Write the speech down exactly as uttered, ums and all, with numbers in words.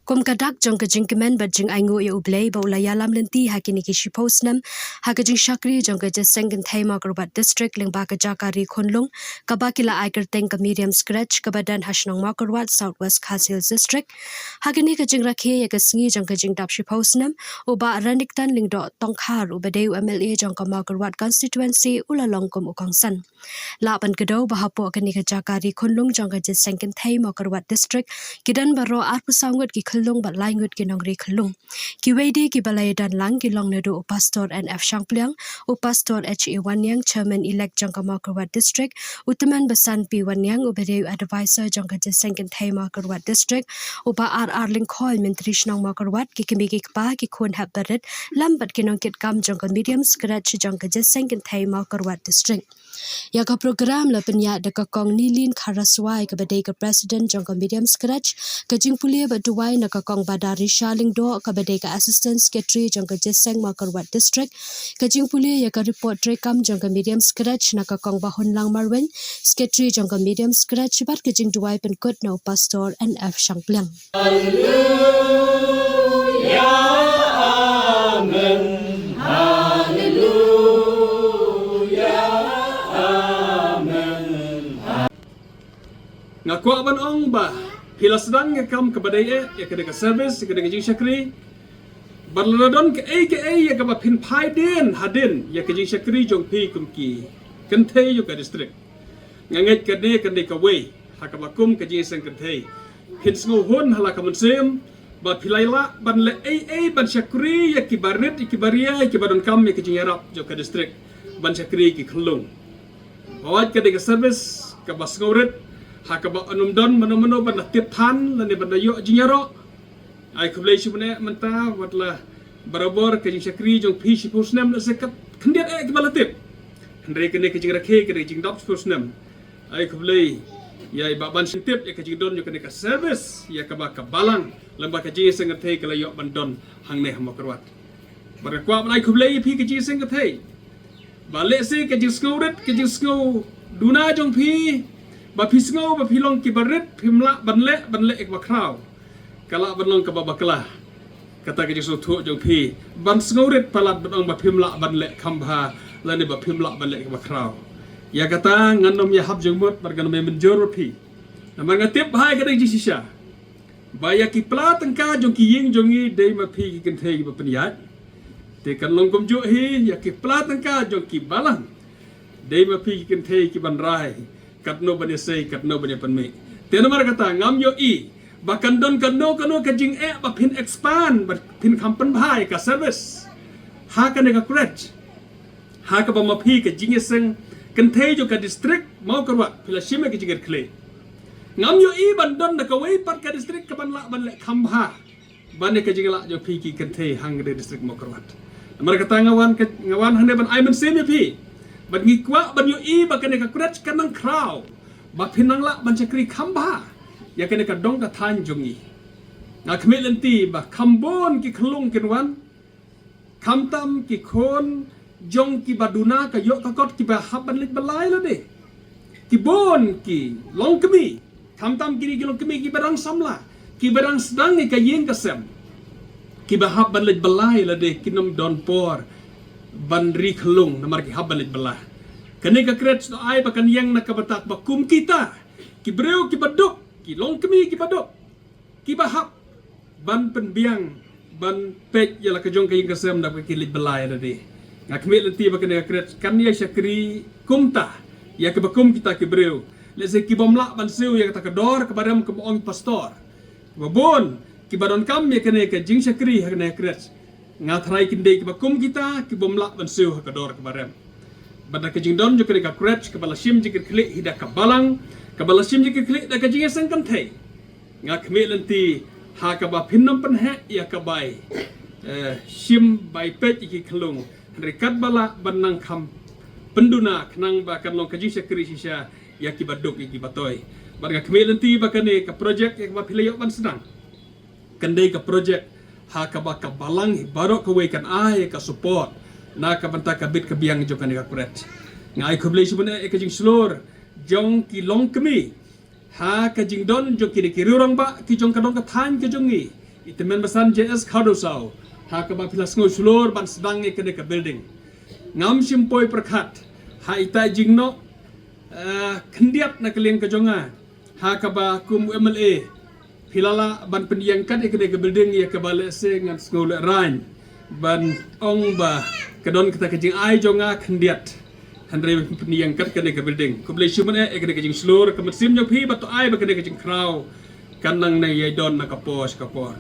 Kum ka dak jong ka jingkmen bad jingainguh ïa U Blei ba u la ïalam lynti ha kine ki shiphew snem ha ka jingshakri jong ka Jingïaseng Kynthei Mawkyrwat District lyngba ka jaka ri khunlung kaba ki la ai kyrteng ka Miriam's Crèche kaba don ha shnong Mawkyrwat, South West Khasi Hills District. Ha kane ka jingrakhe ïa ka sngi jong ka jingdap shiphew snem, u Bah Renikton Lyngdoh Tongkhar uba dei u M L A jong ka Mawkyrwat constituency u la long kum u kongsan. Lah ban kdew ba hapoh kane ka jaka ri khunlung jong ka Jingïaseng Kynthei Mawkyrwat District ki don baroh arphew saw ngut ki khyllung bad lai ngut ki nongri khyllung. Kiwei de kiba la ïadon lang ki long naduh u Pastor N F Shangpliang, u Pastor H A Wanniang, Chairman Elect jong ka Mawkyrwat District, u Tymmen Basan P Wanniang uba dei u Advisor jong ka Jingïaseng Kynthei Mawkyrwat District, u Bah R R Lyngkhoi, Myntri Shnong Mawkyrwat, ki kmie ki kpa, ki khun hep barit, lem bad ki nongkitkam jong ka Miriam's Crèche jong ka Jingïaseng Kynthei Mawkyrwat District. Ïa ka program la pynïaid da ka Kong Nilin Kharaswai kaba dei ka President jong ka Miriam's Crèche, ka jingpule bad duwai na ka Kong Badarisha Lyngdoh kaba dei ka Assistant Secretary jong ka Jingïaseng Mawkyrwat District, ka jingpule ïa ka report treikam jong ka Miriam's Crèche na ka Kong Bahunlang Marwein, Secretary jong ka Miriam's Crèche bad ka jingduwai pynkut na u Pastor N F Shangpliang. Haleluya, amen. Haleluya, amen. Nga kwah ban ong ba phi la sdang ïa ka kam kaba dei eh, ïa ka dei ka service, ïa ka dei ka jingshakri. Bad lada don kaei kaei ïa kaba phin phai dien hadien ïa ka jingshakri jong phi kum ki kynthei jong ka district, nga ngeit kane kan dei kawei ha kaba kum ka Jingïaseng Kynthei phin sngewhun ha la ka mynsiem ba phi la ïa lah ban leh ei ei ban shakri ïa kiba rit, ïa kiba ria, ïa kiba donkam ïa ka jingïarap jong ka district ban shakri ïa ki khyllung. Wat ka dei ka service kaba sngewrit ha kaba ym don mano mano ban da tip than lane ban da ïoh jingïaroh. Ai khublei shibun eh mynta wat la barabor ka jingshakri jong phi shiphew snem, lehse kat khyndiat eh kiba la tip. Hynrei kane ka jingrakhe, kane ka jingdap shiphew snem, ai khublei ïa i Bah ban shim tip ïa ka jingdon jong kane ka service ïa kaba ka balang lem bad ka Jingïaseng Kynthei ka la ïoh ban don hangne ha Mawkyrwat. Bad nga kwah ban ai khublei ïa phi ka Jingïaseng Kynthei ba lehse ka jingsngewrit, ka jingsngew duna jong phi ba phi sngew ba phi long kiba rit, phim lah ban leh, ban leh ïa kaba khraw, ka lah ban long kaba bakla. Kata ka jingsngewthuh jong phi ban sngewrit palat ban ong ba phim lah ban leh kham bha lane ba phim lah ban leh kaba khraw. Ïa kata ngan ym ïahap jingmut bad ngan ym mynjur bad phi. Namar nga tip bha ïa ka dei jingshisha ba ïa ki pla tyngka jong ki ïing jong ngi dei ma phi ki kynthei kiba pynïaid. Te kan long kumjuh hi ïa ki pla tyngka jong ki balang dei ma phi ki kynthei kiban rai katno ban ïasei, katno ban ïapynmih. Te namar kata ngam ïohi ba kan don kano kano ka jingeh ba phin expand, ba phin kham pynbha ïa ka service ha kane ka crèche ha kaba ma phi ka Jingïaseng Kynthei jong ka district Mawkyrwat phi la shim ïa ka jingkitkhlieh. Ngam ïohi ban don da kawei pat ka district kaban lah ban leh kham bha ban ïa ka jinglah jong phi ki kynthei hangne district Mawkyrwat. Namar kata nga wan ka, nga wan hangne ban ai mynsiem ïa phi. Bad ngi kwah ban ïohi ba kane ka crèche kan nang khraw ba phin nang lah ban shakri kham bha ïa kane ka dong ka thaiñ jong ngi. Nga khmih lynti ba kham bun ki khyllung kin wan, khamtam ki khun jong kiba duna ka ïoh ka kot kiba hap ban leit bylla ïa lade. Ki bun ki longkmie, khamtam kine ki longkmie kiba dang samla, kiba dang sdang ïa ka ïing ka sem, kiba hap ban leit bylla ïa lade, kin ym don por ban ri khyllung namar ki hap ban leit bylla. Kane ka crèche to ai ba kan ïeng na kaba tak ba kum kita ki briew kiba duk, ki longkmie kiba duk, kiba hap ban pynbiang ban peit ïa la ka jong ka ïing ka sem da ki leit bylla ïa lade. Nga khmih lynti ba kane ka crèche kan ïa shakri kumta ïa kiba kum kita ki briew. Lehse ki bym lah ban siew ïa kata ka dor kaba rem kaba ong pastor. Ba bun kiba donkam ïa kane ka jingshakri ha kane ka crèche. Nga tharai kin dei kiba kum kita ki bym lah ban siew ha ka dor kaba rem. Bad da ka jingdon jong kane ka crèche kaba la shim jingkitkhlieh hi da ka balang, kaba la shim jingkitkhlieh da ka Jingïaseng Kynthei, nga khmih lynti ha kaba phin ym pynheh ïa ka bai, eh, shim bai peit ïa ki khyllung, hynrei katba lah ban nang kham pynduna khnang ba kan long ka jingshakri shisha ïa kiba duk, ïa kiba toi. Bad nga khmih lynti ba kane ka project ïa kaba phi la ïoh ban sdang kan dei ka project ha kaba ka balang hi baroh kawei kan ai ka support na ka bynta ka bit ka biang jong kane ka crèche. Nga ai khublei shibun eh ïa ka jingshlur jong ki longkmie ha ka jingdon jong kine ki riew rangbah ki jong ka dong ka thaiñ ka jong ngi, I tymmen basan J S Khadusau, ha kaba phi la sngew shlur ban sdang ïa kane ka building. Ngam shym poi pyrkhat ha ita i jingnoh, eh, khyndiat na ka liang ka jong nga, ha kaba kum u M L A phi la lah ban pynïeng kat ïa kane ka building ïa kaba lehse ngan sngew lehraiñ ban ong ba ka don kata ka jingai jong nga khyndiat. Hynrei pynïeng kat kane ka building. Khublei shibun eh ïa kane ka jingshlur, ka mynsiem jong phi ba to ai ba kane ka jingkhraw kan nang nang ïai don na ka por sha ka por.